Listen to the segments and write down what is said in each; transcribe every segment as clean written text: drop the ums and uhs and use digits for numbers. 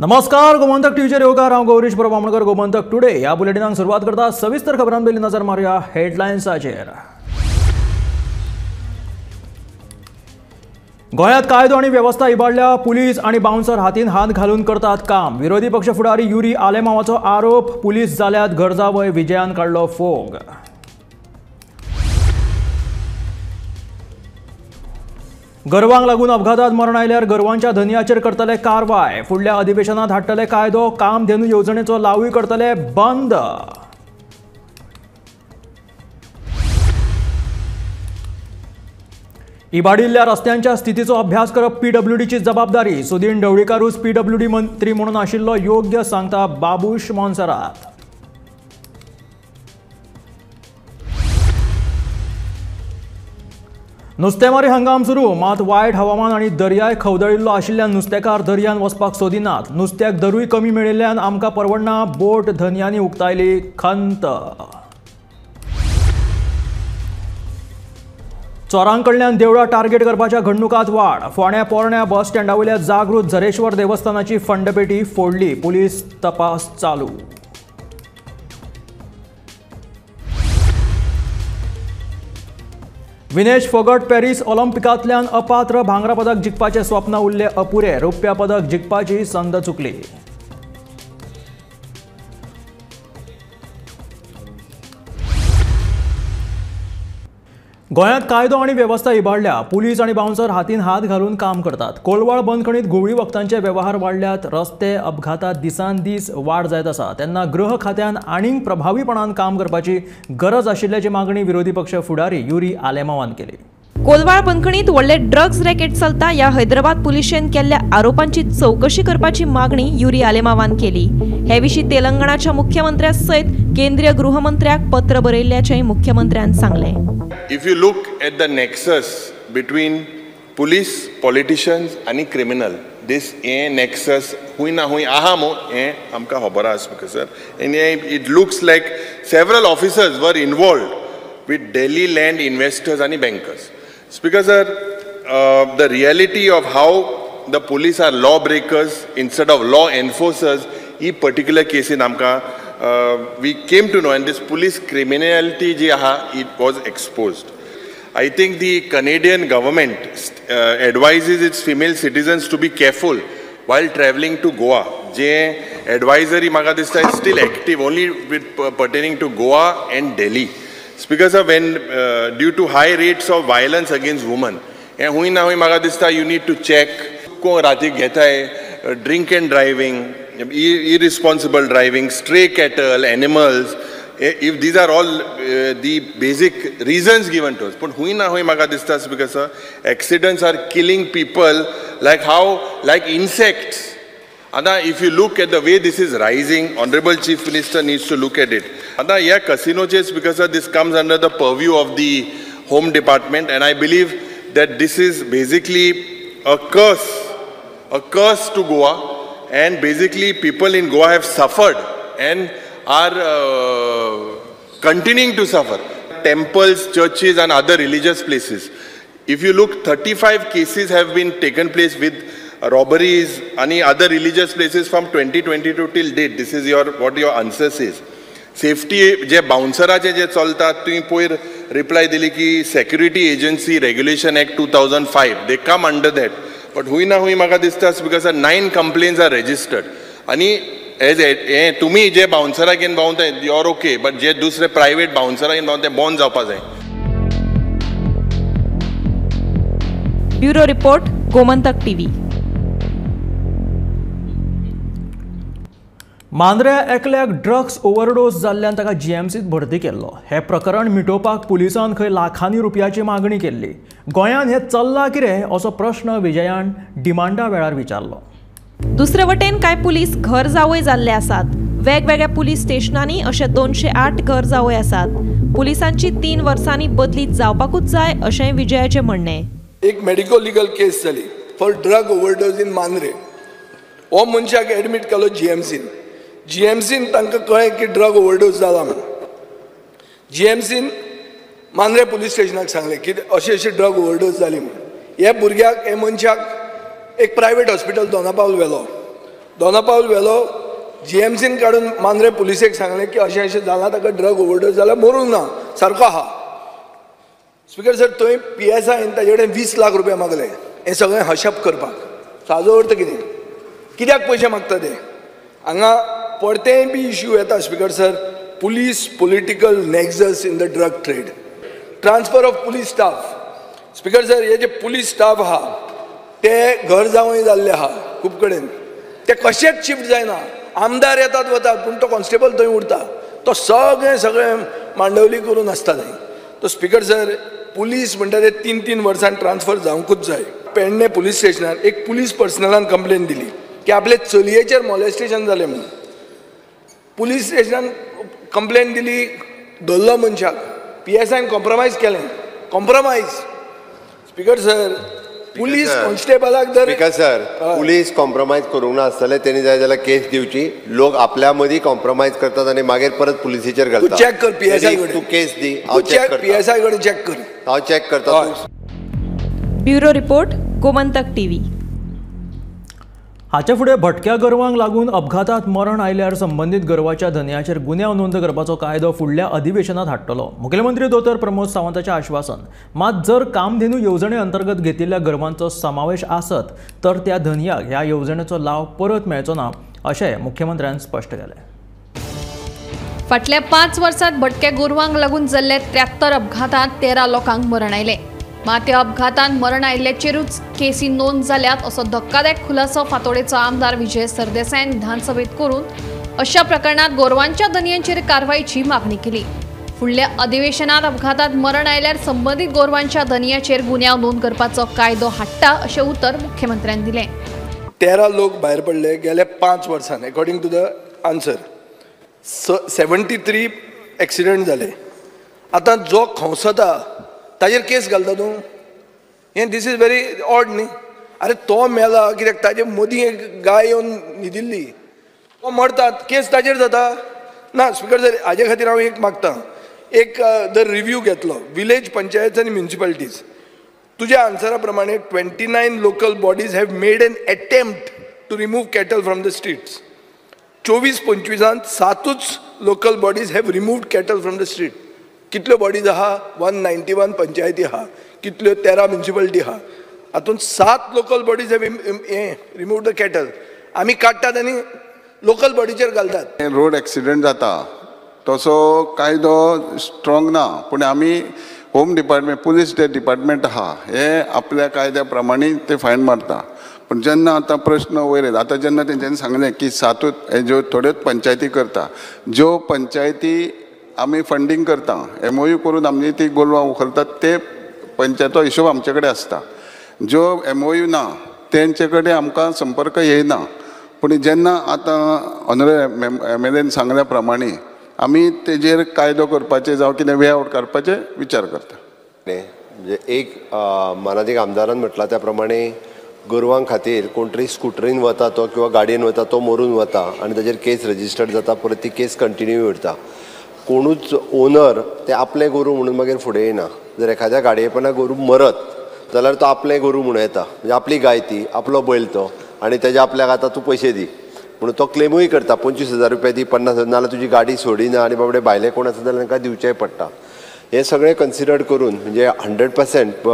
नमस्कार, गोमंतक टीव्हीचेर येवकार. हांव गौरीश परब आमोणकर. गोमंतक टुडे ह्या बुलेटिनाक सुरवात करता. सविस्तर खबरां पयलीं नजर मारुया हेडलायन्साचेर. गोंयांत कायदो आनी वेवस्था इबाडल्या. पुलीस आनी बाउन्सर हातीन हात घालून करतात काम. विरोधी पक्ष फुडारी युरी आलेमावाचो आरोप. पुलीस जाल्यात गरजावय विजयान काडलो फोग. गर्वांक लागून अपघातात मरण आयल्यार गर्वांच्या धनयाचेर करतले कारवाय. फुडल्या अधिवेशनात हाडटले कायदो. कामधेनू येवजणेचो लावूय करतले बंद. इबाडिल्ल्या रस्त्यांच्या स्थितीचो अभ्यास करप पीडब्ल्यूडीची जबाबदारी. सुदीन ढवळीकारूच पीडब्ल्यूडी मंत्री म्हणून आशिल्लो योग्य, सांगता बाबूश मोन्सेरात. नुस्तेमारी हंगाम सुरू, मात वायट हवामान आनी दर्याय खवदळिल्लो आशिल्ल्यान नुस्तेकार दर्यान वचपाक सोदिनात. नुस्त्याक दरूय कमी मेळिल्ल्यान आमकां परवडना, बोट धनयांनी उक्तायली खंत. चोरांकडल्यान देवळां टार्गेट करपाच्या घडणुकांत वाड. फोंड्या पोरण्या बस स्टँडा वयल्या जागृत झरेश्वर देवस्थानाची फंडपेटी फोडली. पुलीस तपास चालू. विनेश फोगट पॅरीस ऑलिम्पिकांतल्यान अपात्र. भांगरा पदक जिखपाचें स्वप्न उरलें अपुरें. रुप्या पदक जिखपाची संद चुकली. गोंयांत कायदो आनी वेवस्था इबाडल्या. पुलीस आनी बाउन्सर हातीन हात घालून काम करतात. कोलवाळ बंदखणीत घुंवळी वखदांचे वेव्हार वाडल्यात. रस्ते अपघातात दिसान दीस वाड जायत आसा. तेन्ना गृह खात्यान आनीक प्रभावीपणान काम करपाची गरज आशिल्ल्याची मागणी विरोधी पक्ष फुडारी युरी आलेमावान केली. कोलवाळ बंदखणीत व्हडले ड्रग्ज रॅकेट चलता ह्या हैदराबाद पुलिशेन केल्ल्या आरोपांची चवकशी करपाची मागणी युरी आलेमावान केली. हे विशीं तेलंगणाच्या मुख्यमंत्र्या सयत केंद्रीय गृहमंत्र्याक पत्र बरयिल्ल्याचेंय मुख्यमंत्र्यान सांगलें. If you look at the nexus between police, politicians आनी criminal, this हे nexus हुंय ना हुंय आहा मू हें आमकां खबर आसा speaker sir. And it looks like several officers were involved with Delhi land investors आनी bankers. Speaker sir, the reality of how the police are law breakers instead of law enforcers he particular casein आमकां we came to know, and this police criminality ji aha, it was exposed. I think the Canadian government advises its female citizens to be careful while traveling to Goa. Je advisory maka dista is still active only with pertaining to Goa and Delhi. Speaker sir, when due to high rates of violence against women, and hui na hui maka dista you need to check ko rati getay, drink and driving, irresponsible driving, stray cattle, animals. If these are all the basic reasons given to us, but hui na hui maka dista, because accidents are killing people like how, like insects. Ada, if you look at the way this is rising, Honorable Chief Minister needs to look at it. Ada, yeah, casino chase, because this comes under the purview of the Home Department, and I believe that this is basically a curse to Goa. And basically people in Goa have suffered and are continuing to suffer. Temples, churches and other religious places. If you look, 35 cases have been taken place with robberies and other religious places from 2022 till date. This is your, what your answer says. Safety, je bouncerache je chalta, तुमी पयर reply दिली की Security Agency Regulation Act 2005, they come under that. But हुई ना हुई म्हाका दिसता because 9 complaints are registered. आनी एज हे तुमी जे बाउन्सराक घेवन भोंवता you are okay, but जे दुसरे प्रायवेट बाउन्सराक घेवन भोंवता ते बंद जावपा जाय. Bureau report, Gomantak TV. मांद्र्या एकल्याक ड्रग्स ओव्हरडोस जाल्ल्यान ताका जीएमसीत भरती केल्लो. हें प्रकरण मिटोवपाक पुलिसान खंय लाखांनी रुपयाची मागणी केल्ली. गोंयांत हें चल्लां कितें असो प्रश्न विजयान डिमांडा वेळार विचारलो. दुसरे वटेन कांय पुलीस घर जावय जाल्ले आसात. वेगवेगळ्या पुलीस स्टेशनांनी अशे 208 घर जावय आसात. पुलिसांची 3 वर्सांनी बदली जावपाकूच जाय अशें विजयाचें म्हणणें. एक मेडिको लिगल केस जाली for drug overdose in Mandrem. हो मनशाक एडमीट केलो जीएमसीन. जीएमसीन तांकां कळ्ळें की ड्रग ओव्हरडोज जाला म्हणून. जीएमसीन मांद्रे पुलीस स्टेशनाक सांगलें की अशी अशी ड्रग ओव्हरडोज जाली म्हणून. ह्या भुरग्याक, हे मनशाक एक प्रायवेट हॉस्पिटल दोनापावल व्हेलो. दोना पावल व्हेलो जीएमसीन काडून मांद्रे पुलिसेक सांगलें की अशें अशें जालां, ताका ड्रग ओवरडोज जाला, मरूंक ना, सारको आहा. स्पिकर सर, थंय पीएसआयन ताजे कडेन 20 लाख रुपया मागले हें सगळें हशप करपाक. हाजो अर्थ कितें? कित्याक पयशे मागता ते? हांगा परतेय बी इश्यू येता speaker sir, police political nexus in the drug trade, transfer of police staff. Speaker sir, हे जे पुलीस स्टाफ आहा ते घर जावंय जाल्ले आहा खूब कडेन, ते कशेंच शिफ्ट जायना. आमदार येतात वतात, पूण तो कॉन्स्टेबल थंय उरता, तो सगळें सगळें मांडवली करून आसता थंय. तो स्पिकर सर, पुलीस म्हणटा ते 3-3 वर्सां ट्रान्सफर जावंकूच जाय. पेडणे पुलीस स्टेशनार एक पुलीस पर्सनलान कंप्लेन दिली की आपले चलयेचेर मॉलेस्टेशन जालें म्हणून. पुलीस स्टेशनान कंप्लेन दिली, धरलो मनशाक, पीएसआयन कॉम्प्रोमायज केलें. कॉम्प्रोमायज स्पिकर सर, पुलीस कॉन्स्टेबलाक जर स्पिकर सर, पुलीस कॉम्प्रोमायज करूंक ना आसतलें, तेणी जाय जाल्यार केस दिवची. लोक आपल्या मदीं कॉम्प्रोमायज करतात आनी मागीर परत पुलिसेचेर घालतात. चॅक कर पीएसआय कडेन, तूं केस दी, हांव चॅक करता. पीएसआय कडेन चॅक कर, हांव चॅक करता. Bureau report, Gomantak TV. हाचे फुडें भटक्या गोरवांक लागून अपघातात मरण आयल्यार संबंदीत गोरवाच्या धनयाचेर गुन्यांव नोंद करपाचो कायदो फुडल्या अधिवेशनात हाडटलो, मुखेलमंत्री दोतोर प्रमोद सावंताचें आश्वासन. मात जर कामधेनू येवजणे अंतर्गत घेतिल्ल्या गोरवांचो समावेश आसत तर त्या धनयाक ह्या येवजणेचो लाव परत मेळचो ना, अशें मुख्यमंत्र्यान स्पश्ट केलें. फाटल्या 5 वर्सांत भटक्या गोरवांक लागून जाल्ले 73 अपघातांत 13 लोकांक मरण आयलें. मात त्या अपघातांत मरण आयिल्ल्याचेरूच केसी नोंद जाल्यात असो धक्कादायक खुलासो फातोडेचो आमदार विजय सरदेसायान विधानसभेत करून अशा प्रकरणात गोरवांच्या धनयांचेर कारवायची मागणी केली. फुडल्या अधिवेशनात अपघातात मरण आयल्यार संबंदीत गोरवांच्या धनयाचेर गुन्यांव नोंद करपाचो कायदो हाडटा अशें उतर मुख्यमंत्र्यान दिलें. 13 लोक भायर पडले गेल्या 5 वर्सांत, according to the answer 73 accident जाले. आतां जो खंवसता ताजेर केस घालता तूं, हें this is very odd न्ही. अरे तो मेला कित्याक ताजे मदीं एक गाय येवन न्हिदिल्ली, तो मरतात, केस ताजेर जाता ना. स्पिकर सर, हाजे खातीर हांव एक मागता, एक जर रिव्यू घेतलो विलेज पंचायत आनी म्युनिसिपालिटीज, तुज्या आन्सरा प्रमाणे 29 local bodies have made an attempt to remove cattle from the streets. 24-25 सातूच local bodies have removed cattle from the street. कितल्यो बॉडीज आहा? 191 पंचायती आहा, कितल्यो 13 म्युनिसिपालिटी आहा, हातूंत 7 local bodies have remove the cattle. आमी काडटात आनी लोकल बॉडीचेर घालतात. रोड एक्सिडंट जाता तसो कायदो स्ट्रॉंग ना, पूण आमी होम डिपार्टमेंट, पुलीस जे डिपार्टमेंट आहा हे आपल्या कायद्या प्रमाणे ते फायन मारता. पूण जेन्ना आतां प्रश्न वयर येता, आतां जेन्ना तेंच्यांनी सांगलें की सातूच ज्यो थोड्योच पंचायती करता, ज्यो पंचायती आमी फंडींग करता, एमओयू करून आमची ती गोरवां उखलतात, ते पंचायतीचो हिशोब आमचे कडेन आसता. ज्यो एमओयू ना तेंचे कडेन आमकां संपर्क येयना. पूण जेन्ना आतां ऑनरेबल एमएलएन सांगल्या प्रमाणे आमी तेजेर कायदो करपाचे जावं कितें वे आवट काडपाचे विचार करता. म्हणजे एक मानादीक आमदारान म्हटलां त्या प्रमाणे गोरवां खातीर कोण तरी स्कुटरीन वता तो किंवा गाडयेन वता तो मरून वता आनी ताजेर केस रजिस्टर्ड जाता, परत ती केस कंटिन्यू उरता. कोणूच ओनर ते आपलें गोरू म्हणून मागीर फुडें येना. जर एखाद्या गाडयेपणा गोरू मरत जाल्यार तो आपलें गोरू म्हणून येता, म्हणजे आपली गाय ती, आपलो बैल तो, आनी तेज्या आपल्याक आतां तूं पयशे दी म्हणून तो क्लेमूय करता, 25,000 रुपया दी, 50,000, नाजाल्यार तुजी गाडी सोडिना आनी बाबडे भायले कोण आसा जाल्यार तांकां दिवचेंय पडटा. हें सगळें कन्सिडर करून म्हणजे 100%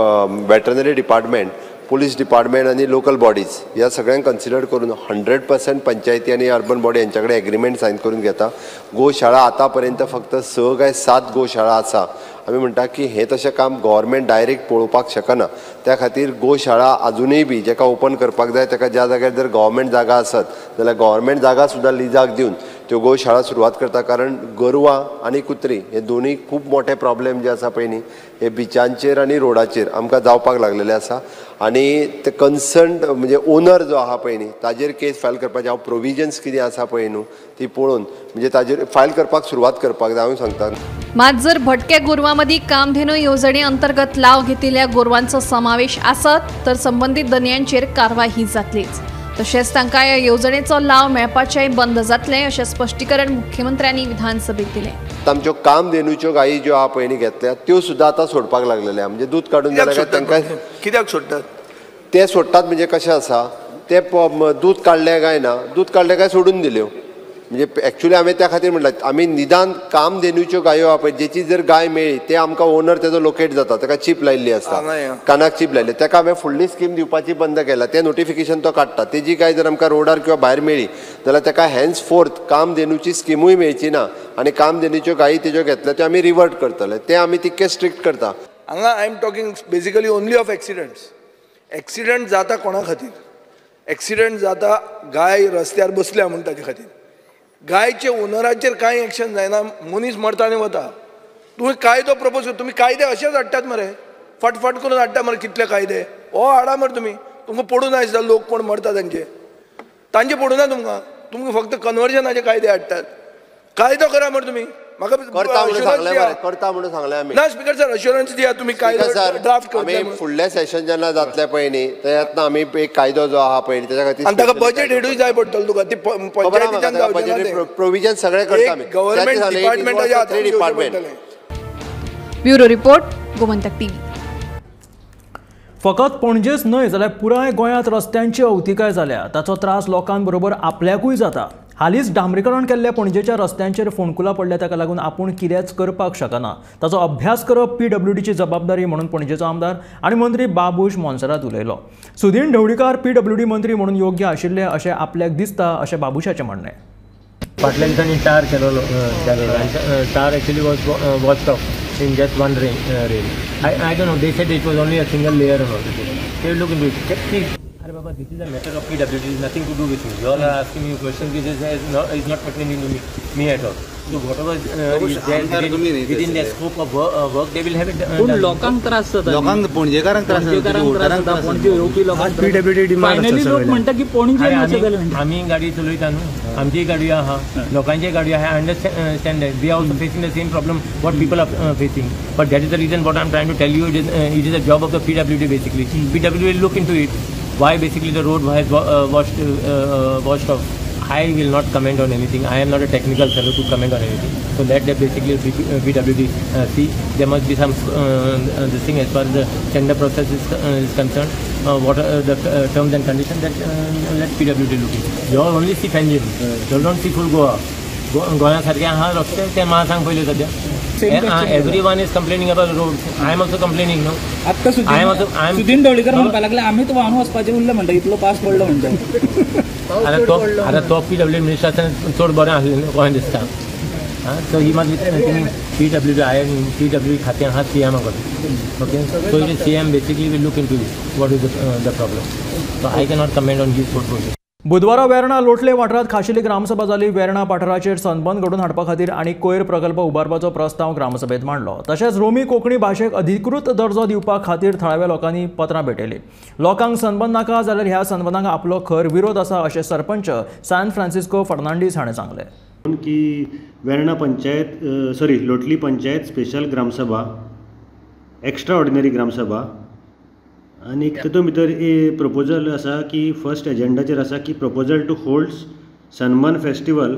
वेटरनरी डिपार्टमेंट, पुलीस डिपार्टमेंट आनी लोकल बॉडीज ह्या सगळ्यांक कन्सिडर करून 100% पंचायती आनी अर्बन बॉडी हेंच्या कडेन एग्रीमेंट सायन करून घेता. गोशाळा आतां पर्यंत फक्त 6 काय 7 गोशाळा आसा. आमी म्हणटा की हें तशें काम गव्हर्मेंट डायरेक्ट पळोवपाक शकना, त्या खातीर गोशाळा आजुनूय बी जेका ओपन करपाक जाय तेका ज्या जाग्यार जर गव्हर्मेंट जागा आसत जाल्यार गव्हर्मेंट जागा सुद्दां लिजाक दिवन त्यो गोशाळा सुरवात करता. कारण गोरवां आनी कुत्री हे दोनूय खूब मोठे प्रॉब्लेम जे आसा पळय न्ही, हे बिचांचेर आनी रोडाचेर आमकां जावपाक लागलेले आसा. आनी ते कन्सर्न म्हणजे ओनर जो आहा पळय न्ही ताजेर केस फायल करपाचे हांव प्रोविजन्स कितें आसा पळय न्हू ती पळोवन म्हणजे ताजेर फायल करपाक सुरवात करपाक जाय हांव सांगता. मात जर भटक्या गोरवां मदीं कामधेनू येवजणे अंतर्गत लाव घेतिल्ल्या गोरवांचो समावेश आसत तर संबंदीत धनयांचेर कारवाय ही जातलीच, तशेंच तांकां ह्या येवजणेचो लाव मेळपाचेंय बंद जातलें अशें स्पश्टीकरण मुख्यमंत्र्यांनी विधानसभेत दिलें. आमच्यो कामधेनूच्यो गायी ज्यो आहा पळय न्ही घेतल्या त्यो सुद्दां आतां सोडपाक लागलेल्यो, म्हणजे दूद काडून जाल्यार तांकां कित्याक सोडटात ते सोडटात म्हणजे कशें आसा, ते दूद काडलें काय ना, दूद काडलें काय सोडून दिल्यो. म्हणजे एक्चुली हांवें त्या खातीर म्हणलां आमी निदान कामधेनूच्यो गायो आहा पळय, जेची जर गाय मेळ्ळी ते आमकां ओनर तेजो लोकेट जाता, ताका चीप लायिल्ली आसता, कानाक चीप लायिल्ली, ताका हांवें फुडली स्कीम दिवपाची बंद केला. तें नोटिफिकेशन तो काडटा, तेजी गाय जर आमकां रोडार किंवा भायर मेळ्ळी जाल्यार ताका हॅन्स फोर्थ कामधेनूची स्किमूय मेळची ना आनी कामधेनूच्यो गायी तेज्यो घेतल्या त्यो आमी रिवर्ट करतले. ते आमी तितके स्ट्रिक्ट करता. हांगा I am talking basically only of accidents. Accident जाता कोणा खातीर? एक्सिडंट जाता गाय रस्त्यार बसल्या म्हूण ताजे खातीर. गायचे ओनराचेर कांय एक्शन जायना, मनीस मरता आनी वता. तुवें कायदो प्रपोज कर, तुमी कायदे अशेच हाडटात मरे, फटफट करून हाडटा मरे, कितले कायदे हो हाडा मरे तुमी. तुमकां पडूं ना दिसता लोक कोण मरता तांचे, तांचे पडूं ना तुमकां, तुमकां फक्त कन्वर्जनाचे कायदे हाडटात. कायदो करा मरे तुमी. म्हाका करता म्हणून सांगलें आमी ना स्पीकर सर, अश्युरन्स दिया तुमी कायदो ड्राफ्ट करता. फुडल्या सेशन जेन्ना जातलें पळय न्ही तेन्ना आमी एक कायदो जो आहा पळय तेच्या खातीर आनी ताका बजेट हेडूय जाय पडटलो तुका, ती पंचायतीच्यान बजेट प्रोविजन सगळें करता आमी, गव्हर्नमेंट डिपार्टमेंटाच्या हातांत department. Bureau report, Gomantak TV. फकत पणजेच न्हय जाल्यार पुराय गोंयांत रस्त्यांची अवतिकाय जाल्या. ताचो त्रास लोकांबरोबर आपल्याकूय जाता. हालींच डांबरीकरण केल्ल्या पणजेच्या रस्त्यांचेर फोंडकुलां पडल्या, ताका लागून आपूण कितेंच करपाक शकना. ताचो अभ्यास करप पीडब्ल्यूडीची जबाबदारी म्हणून पणजेचो आमदार आनी मंत्री बाबूश मोन्सेरात उलयलो. सुदीन ढवळीकार पीडब्ल्यूडी मंत्री म्हणून योग्य आशिल्ले अशें आपल्याक दिसता अशें बाबूशाचें म्हणणें. फाटल्या दिसांनी टार केलेलो, tar actually was washed off in just one rain. I don't know, they said it was only a single layer and all. They will look into it. Arey baba, this is a matter of PWD, it is nothing to do with me. You all are asking me questions which is not pertaining to me at all. So whatever is there within the scope of work, they will have it. पूण लोकांक त्रास जाता, लोकांक पणजेकारांक त्रास जाता, पणजे येवपी लोकांक PWD demand. Finally लोक म्हणटा की पणजे आमी गाडी चलयता न्हू, आमची गाडी आहा, लोकांची गाडी आहा. I understand that we are also facing the same problem what people are facing, but that is the reason what I am trying to tell you. It is a job of the PWD basically. PWD will look into it why basically the road has washed off. I will not comment on anything. I am not a technical fellow to comment on anything. So let that basically PWD see. There must be some this thing as far as the tender process is concerned. What are the terms and conditions that let PWD look into. You all only see Panjim. You all don't see full Goa. Goa सारखे आहा रस्ते ते म्हाका सांग पयले सद्या. Everyone is complaining about roads. I am also complaining, no? आत्ता सुदीन ढवळीकर म्हणपाक लागले आमीच व्हांवन वचपाचें उरलें म्हणटा, इतलो पावस पडलो म्हणटा. आतां तो पीडब्ल्यू मिनिस्टर आसतना चड बरें आसलें गोंय दिसता. सो ही मात पीडब्ल्यू I PW खातें आहा सीएमा कडेन. Okay, so it is CM basically will look into what is the problem. So I cannot comment on his portfolio. बुधवारा वेर्णा लोटले वाठारांत खाशेली ग्रामसभा जाली. वेर्णा पठाराचेर संबंद घडोवन हाडपा खातीर आनी कोयर प्रकल्प उबारपाचो प्रस्ताव ग्रामसभेत मांडलो. तशेंच रोमी कोंकणी भाशेक अधिकृत दर्जो दिवपा खातीर थळाव्या लोकांनी पत्रां भेटयलीं. लोकांक संबंद नाका जाल्यार ह्या संबंदांक आपलो खर विरोध आसा अशें सरपंच सॅन फ्रांसिस्को फर्नांडीस हाणें सांगलें. की वेर्णा पंचायत सॉरी लोटली पंचायत स्पेशल ग्रामसभा, एक्स्ट्रा ऑर्डिनरी ग्रामसभा आनी तातूंत भितर प्रपोजल आसा की फर्स्ट एजेंडाचेर आसा की proposal to hold Sunburn festival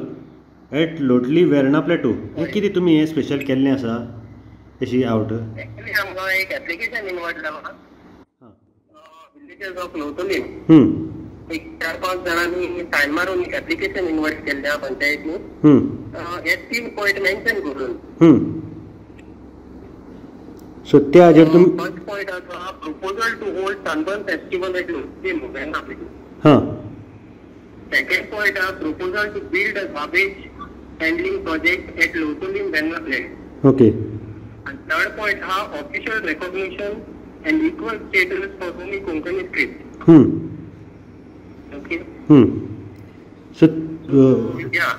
at Lotli Verna plateau. हें कितें तुमी हें स्पेशल केल्लें आसा अशी आवट? एक्चुअली आमकां एक एप्लिकेशन इनवर्ट जाला विलेजर्स ऑफ लोटली. एक 4-5 जाणांनी सायन मारून एक एप्लिकेशन इनवर्ट केल्लें आहा पंचायतीन. हे 3 पॉयंट मेन्शन करून. सो त्या हाजेर तुमी फर्स्ट पॉयंट आसा proposal to hold sunburn festival at Lotli Verna plateau. हां. सेकंड पॉयंट आसा proposal to build a garbage handling project at Loutolim Verna plateau. Okay. And third point आसा official recognition and equal status for Romi Konkani script. Okay. So yeah,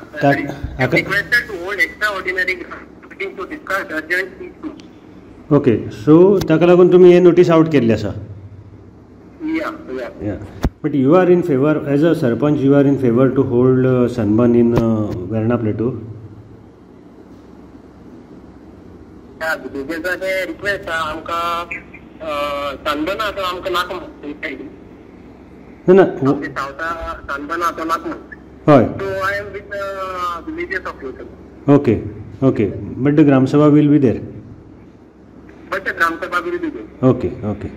requested to hold extraordinary meeting to discuss urgent issues. Okay, so ताका लागून तुमी हे notice out केल्ली आसा. Yeah. But you are in favour as a sarpanch, you are in favour to hold sunburn in Verna plateau? Request आसा आमकां sunburn आसा आमकां नाका ना सनबर्न आसा नाका. हय. So I am with villages of Lotli. Okay okay, but the gram sabha will be there. But the Gram Sabha will be there. Okay, okay.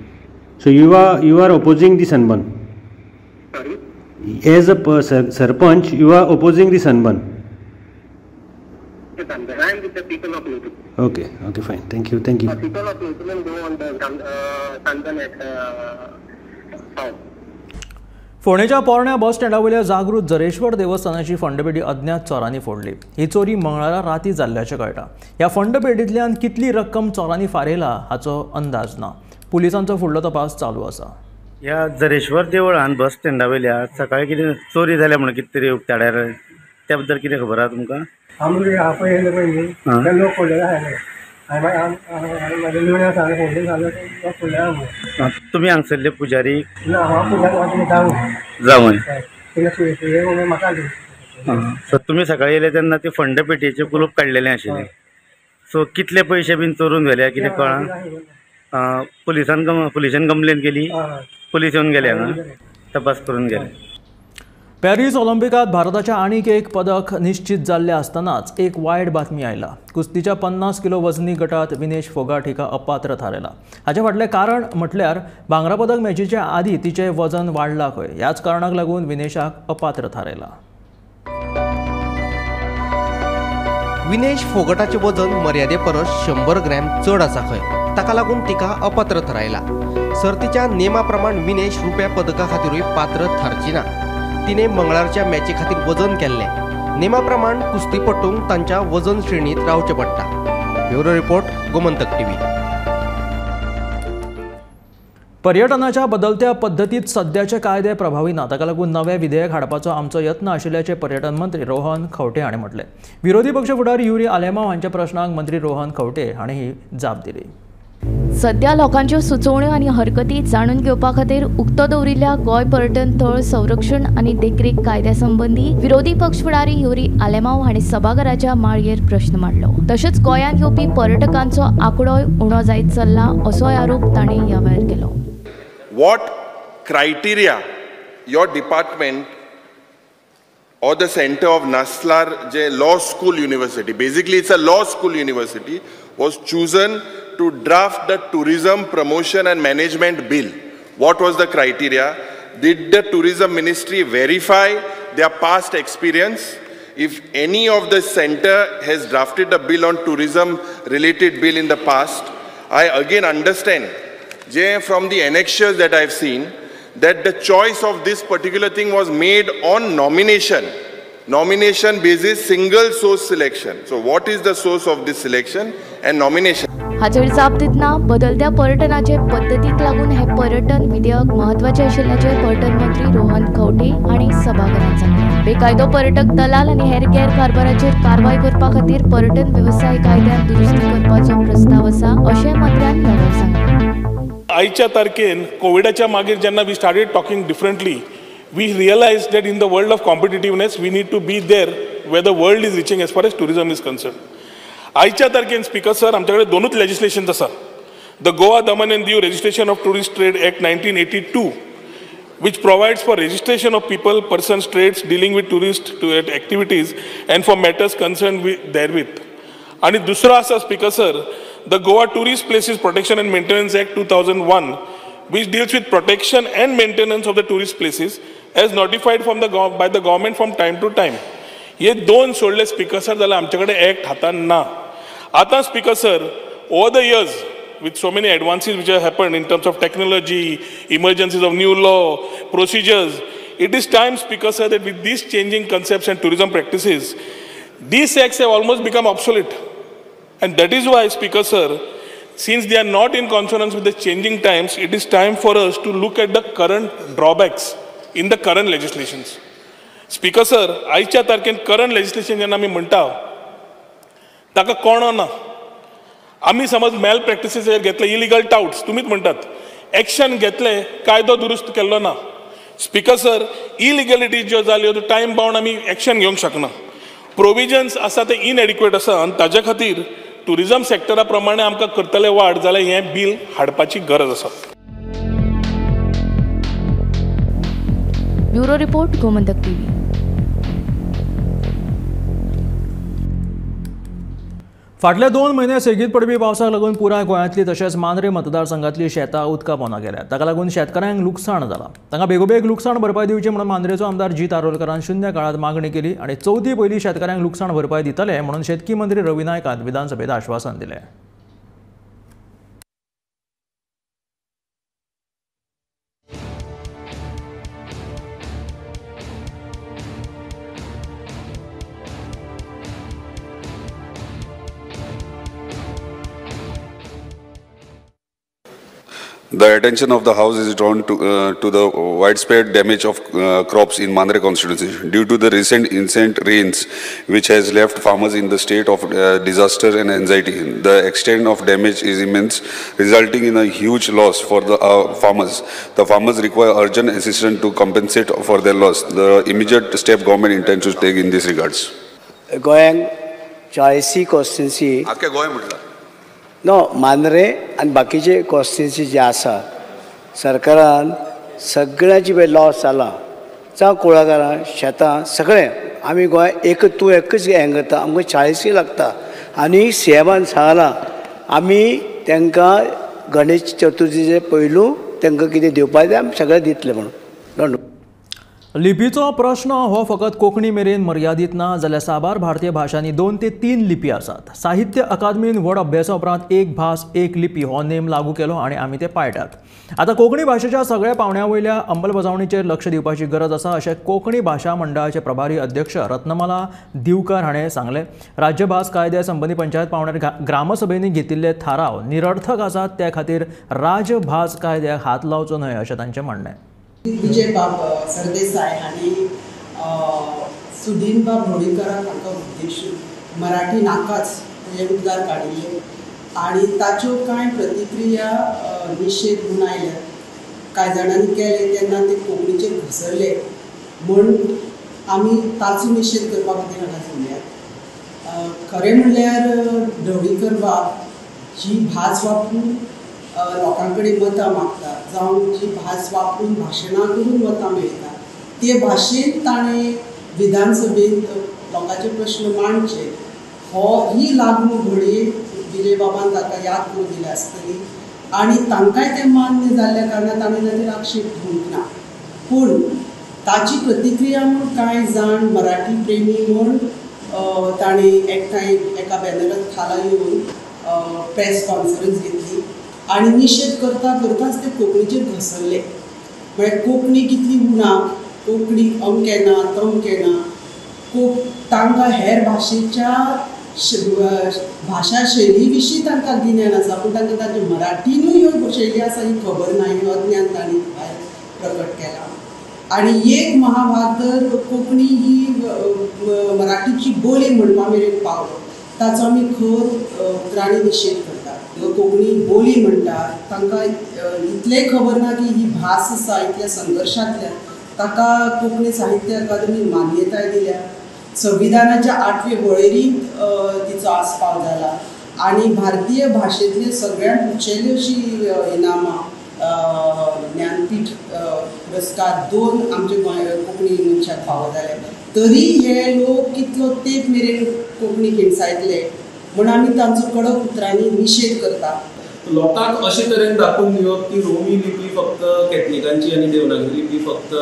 So you are opposing the sunburn? Sorry? As a sarpanch you are opposing the sunburn. I am with the people of Loutolim. Okay, okay, fine. Thank you, thank you. People of Loutolim go on the sunburn at south. फोंडेच्या पोरण्या बस स्टँडावयल्या जागृत जरेश्वर देवस्थानाची फंडपेटी अज्ञात चोरांनी फोडली. ही चोरी मंगळारा राती जाल्ल्याचें कळटा. ह्या फंडपेटींतल्यान कितली रक्कम चोरांनी फारयला हाचो अंदाज ना. पुलिसांचो फुडलो तपास चालू आसा. ह्या जरेश्वर देवळान बस स्टँडा वयल्या सकाळी कितें चोरी जाल्या म्हणून कितें तरी उक्ताड्यार, त्या बद्दल कितें खबर आसा तुमकां? तुमी हांगसरले पुजारी जावं? सो तुमी सकाळी येयले तेन्ना ते फंड पेटयेचे कुलूप काडलेले आशिल्ले. सो कितले पयशे बीन चोरून व्हेले कितें कळ्ळां? पुलिसान पुलिशेन कंप्लेन केली? पुलीस येवन गेले हांगा तपास करून गेले. पॅरीस ऑलिम्पिकात भारताच्या आनीक एक पदक निश्चित जाल्ले आसतनाच एक वायट बातमी आयला. कुस्तीच्या 50 किलो वजनी गटात विनेश फोगाट हिका अपात्र थारयला. हाचे फाटलें कारण म्हटल्यार भांगरा पदक मॅचीच्या आदी तिचें वजन वाडलां खंय. ह्याच कारणाक लागून विनेशाक अपात्र थारयला. विनेश फोगटाचें वजन मर्यादे परस 100 ग्रॅम चड आसा खंय, ताका लागून तिका अपात्र थारायला. सर्तीच्या नेमा प्रमाण विनेश रुप्या पदका खातीरूय पात्र थारची ना. तिने मंगळारच्या मॅची खातीर वजन केल्लें. नेमा प्रमाण कुस्तीपटूंक तांच्या वजन श्रेणींत रावचें पडटा. Bureau report, Gomantak TV. पर्यटनाच्या बदलत्या पद्दतीत सद्याचे कायदे प्रभावी ना, ताका लागून नवे विधेयक हाडपाचो आमचो यत्न आशिल्ल्याचें पर्यटन मंत्री रोहन खंवटे हांणी म्हटलें. विरोधी पक्ष फुडारी युरी आलेमाव हांच्या प्रश्नाक मंत्री रोहन खंवटे हांणी ही जाप दिली. सध्या लोकांच्यो सुचोवण्यो आनी हरकती जाणून घेवपा खातीर उक्तो दवरिल्ल्या गोंय पर्यटन थळ संरक्षण आनी देखरेख कायद्या संबंदी विरोधी पक्ष फुडारी युरी आलेमाव हांणी सभाघराच्या माळयेर प्रश्न मांडलो. तशेंच गोंयांत येवपी पर्यटकांचो आंकडोय उणो जायत चल्ला असोय आरोप ताणें ह्या वेळार केलो. What criteria your department or the center of Naslar J Law School University, basically it's a law school university, was chosen to draft the Tourism Promotion and Management Bill? What was the criteria? Did the Tourism Ministry verify their past experience? If any of the center has drafted a bill on tourism related bill in the past, I again understand from the annexures that I've seen that the choice of this particular thing was made on nomination. Nomination basis, single source selection. So what is the source of this selection and nomination? हाचेर जाप दितना बदलत्या पर्यटनाचे पद्दतीक लागून हे पर्यटन विधेयक म्हत्वाचें आशिल्ल्याचें पर्यटन मंत्री रोहन खंवटे हांणी सभाघरांत सांगलें. बेकायदो पर्यटक दलाल आनी हेर गैरकारभाराचेर कारवाय करपा खातीर पर्यटन वेवसाय कायद्यांत दुरुस्ती करपाचो प्रस्ताव आसा अशें मंत्र्यान ह्या वेळार सांगलें. आयच्या तारखेन कोविडाच्या मागीर जेन्ना we started talking differently, we realize that in the world of competitiveness we need to be there where the world is reaching as far as tourism is concern. आयच्या तारखेन स्पीकर सर आमच्या कडेन दोनूच लेजिस्लेशन्स आसा. The Goa Daman and Diu registration of tourist trade act 1982 which provides for registration of people, persons, trades dealing with tourist activities and for matters concerned with therewith. आनी दुसरो आसा speaker sir, the Goa Tourist Places Protection and Maintenance Act 2001, which deals with protection and maintenance of the tourist places as notified from the by the government from time to time. हे दोन सोडले speaker sir जाल्यार आमचे कडेन act हातान ना. आतां speaker sir, over the years with so many advances which have happened in terms of technology, emergencies of new law, procedures, it is time, Speaker sir, that with these changing concepts and tourism practices, these acts have almost become obsolete. And that is why, Speaker sir, since they are not in consonance with the changing times, it is time for us to look at the current drawbacks in the current legislations. Speaker sir, आयच्या तारखेन current legislation जेन्ना आमी म्हणटा ताका कोणो ना. आमी समज mail practices घेतले, इलिगल टाउट्स तुमीच म्हणटात, एक्शन घेतले, कायदो दुरुस्त केल्लो ना. स्पीकर सर, इलिगलिटी ज्यो जाल्यो त्यो टायम बाउंड आमी एक्शन घेवंक शकना. प्रोविजन्स आसा ते इनएडिक्वेट आसा आनी ताज्या खातीर ट्युरिजम सेक्टरा प्रमाणे आमकां करतले वाड जाल्यार हें बील हाडपाची गरज आसा. Bureau report, Gomantak TV. फाटले 2 म्हयने सेगीत पडपी पावसाक लागून पुराय गोंयांतली तशेंच मांद्रे मतदारसंघातली शेतां उदका पोंदा गेल्यात. ताका लागून शेतकारांक लुकसाण जालां. तांकां बेगोबेग लुकसाण भरपाय दिवची म्हणून मांद्रेचो आमदार जीत आरोलकरान शून्य काळांत मागणी केली आनी चवथी पयलीं शेतकारांक लुकसाण भरपाय दितले म्हणून शेतकी मंत्री रवी नायकान विधानसभेत आश्वासन दिलें. The attention of the House is drawn to the widespread damage of crops in Mandre constituency due to the recent incessant rains, which has left farmers in the state of disaster and anxiety. The extent of damage is immense, resulting in a huge loss for the farmers. The farmers require urgent assistance to compensate for their loss. The immediate step government intends to take in this regards. गोयांक 40 constituency. आख्या गोंय म्हटलं. No Mandrem आनी बाकीचे constituency जे आसा सरकारान सगळ्यांची पळय loss जाला, जावं कुळागरां शेतां सगळें. आमी गोंय एक तूं एकच हें करता, आमकां 40 लागता. आनी सी एमान सांगलां आमी तांकां गणेश चतुर्थीचे पयलू तांकां कितें दिवपाक जाय आमी सगळें दितले म्हणून. लिपीचो प्रश्न हो फकत कोंकणी मेरेन मर्यादीत ना जाल्यार साबार भारतीय भाशांनी 2 ते 3 लिपी आसात. साहित्य अकादमीन व्हड अभ्यासा उपरांत एक भास एक लिपी हो नेम लागू केलो आनी आमी ते पाळटात. आतां कोंकणी भाशेच्या सगळ्या पावंड्या वयल्या अंमलबजावणीचेर लक्ष दिवपाची गरज आसा अशें कोंकणी भाशा मंडळाचे प्रभारी अध्यक्ष रत्नमाला दिवकर हाणें सांगलें. राज्यभास कायद्या संबंदी पंचायत पावंड्यार ग्रामसभेंनी घेतिल्ले थाराव निरर्थक आसात, त्या खातीर राजभास कायद्याक हात लावचो न्हय अशें तांचें म्हणणें. विजय बाब सरदेसाय हांणी सुदीन बाब ढवळीकराक हांकां उद्देशून मराठी नाकाच हे उद्गार काडिल्ले आनी ताच्यो कांय प्रतिक्रिया निशेध म्हूण आयल्यात. कांय जाणांनी केले तेन्ना ते कोंकणीचेर घसरले म्हूण आमी ताचो निशेध करपा खातीर हांगा जमल्यात. खरें म्हणल्यार ढवळीकर बाब जी भास वापरून लोकां कडेन मतां मागता जावं जी भास वापरून भाशणां करून मतां मेळटा ते भाशेन ताणें विधानसभेंत लोकांचे प्रश्न मांडचे हो ही लागणूक घडये विजय बाबान ताका याद करून दिल्या आसतली आनी तांकांय तें मान्य जाल्ल्या कारणान ताणें ताचेर आक्षेप घेवंक ना. पूण ताची प्रतिक्रिया म्हूण कांय जाण मराठी प्रेमी म्हूण ताणें एकठांय एका बॅनरा खाला येवन प्रेस कॉन्फरन्स घेतली आनी निशेध करता करताच ते कोंकणीचेर घसरले. म्हळ्यार कोंकणी कितली उणाक, कोंकणी अमकें ना तमकें ना, तांकां हेर भाशेच्या भाशा शैली विशीं तांकां गिन्यान आसा पूण तांकां तांचे मराठीनूय ह्यो शैली आसा ही खबर ना, हें अज्ञान तांणी भायर प्रकट केलां. आनी एक महाभाग तर कोंकणी ही मराठीची बोली म्हणपा मेरेन पावलो ताचो आमी खर उतरांनी निशेध करतात. कोंकणी बोली म्हणटा तांकां इतलेंय खबर ना की ही भास आसा इतल्या संघर्शांतल्यान ताका कोंकणी साहित्य अकादमीन मान्यताय दिल्या, संविधानाच्या 8वे वळेरींत तिचो आस्पाव जाला आनी भारतीय भाशेंतली सगळ्यांत उंचेली अशी इनामां ज्ञानपीठ पुरस्कार 2 आमचे गोंय कोंकणी मनशाक फावो जाले. तरी हे लोक कितलो तेंप मेरेन कोंकणी हिणसायतले म्हूण आमी तांचो कडक उतरांनी निशेध करता. लोकांक अशे तरेन दाखोवन दिवप की रोमी लिपी फक्त कॅथलिकांची आनी देवनागरी लिपी फक्त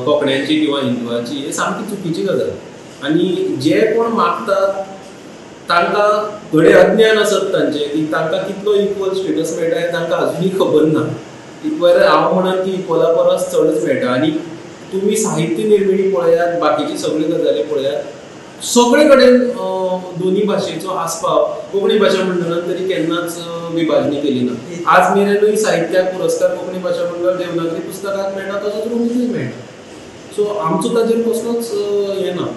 कोंकण्यांची किंवा हिंदवांची हे सामकी चुकीची गजाल. आनी जे कोण मागतात तांकां घडये अज्ञान आसत तांचें की तांकां कितलो इक्वल स्टेटस मेळटा हें तांकां अजुनूय खबर ना. इक्वल हांव म्हणन की इक्वला परस चडच मेळटा. आनी तुमी साहित्य निर्मिणी पळयात, बाकीची सगळ्यो गजाली पळयात, सगळे कडेन दोनी भाशेचो आस्पाव. कोंकणी भाशा मंडळान तरी केन्नाच विभाजणी केली ना. आज मेरेनूय साहित्याक पुरस्कार कोंकणी भाशा मंडळ देवनागरी पुस्तकाक मेळटा तसोच रोमीकूय मेळटा. सो आमचो ताजेर कसलोच हें ना.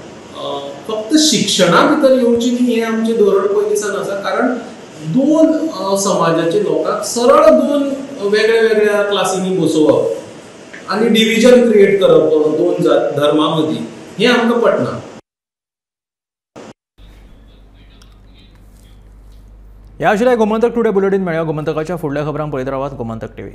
फक्त शिक्षणा भितर येवची न्ही हें आमचें धोरण पयलीं सावन आसा. कारण 2 समाजाचे लोकांक सरळ 2 वेगळ्या वेगळ्या क्लासींनी बसोवप आनी डिविजन क्रिएट करप 2 जात धर्मा मदीं हें आमकां पटना. ह्या आशिल्ल्या गोमंतक टुडे बुलेटीन मेळया. गोमंतकाच्या फुडल्या खबरांक पळयत रावात गोमंतक टीव्ही.